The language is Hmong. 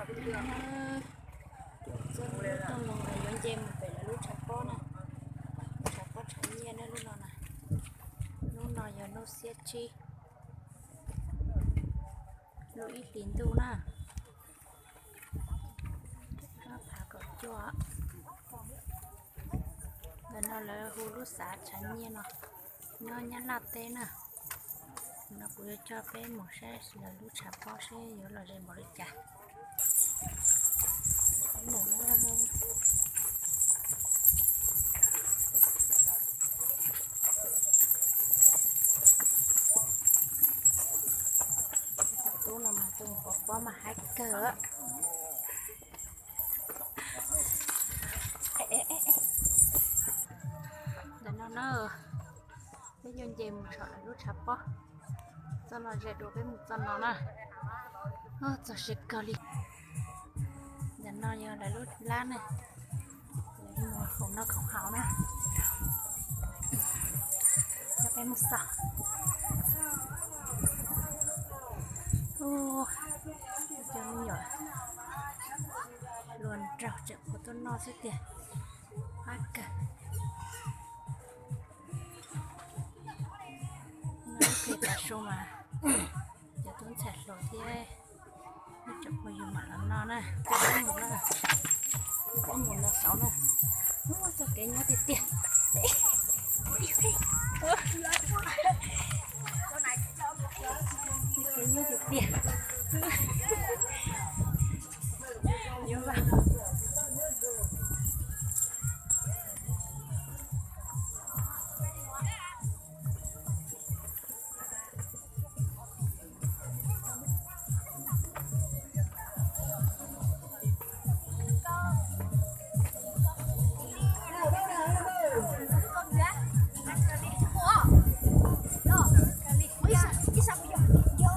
Txog lub rooj no yuav nce mus pem lawv lub tshav pob na, lub tshav pob tshav nyiaj na lub no na. Lub no yog lub xiab tsib, lub ib hlis ntuj na, ob phav kaum cuaj. Ntawm no lawv hu lub xav tshav nyiaj no, nyob Nyab Laj teb na. No kuv yuav coj peb mus saib lawv lub tshav pob seb yuav lom zem npaum li cas. Tus tub no mas tus pov pob mas haib kawg. Ntawm no na, peb yuav nce mus saum lawv lub tshav pob. Txoj no ze dua peb mus txoj no na. Txog siav kawg li. Ntawm no yog lawv lub lab na, lawv mus khoom noj khoom haus na. Coj peb mus xauj. Cov me nyuam hluas nraug tseem puas tuaj noj xwb tiag. Haib kawg. Noj ib pliag tav su mas cov tub ntxhais hluas thiab ib tsoom phooj ywg mam los noj na. Peb mus na, peb mus los saud na. Ub, txoj kev nyob tiag tiag. Txoj kev nyob tiag tiag.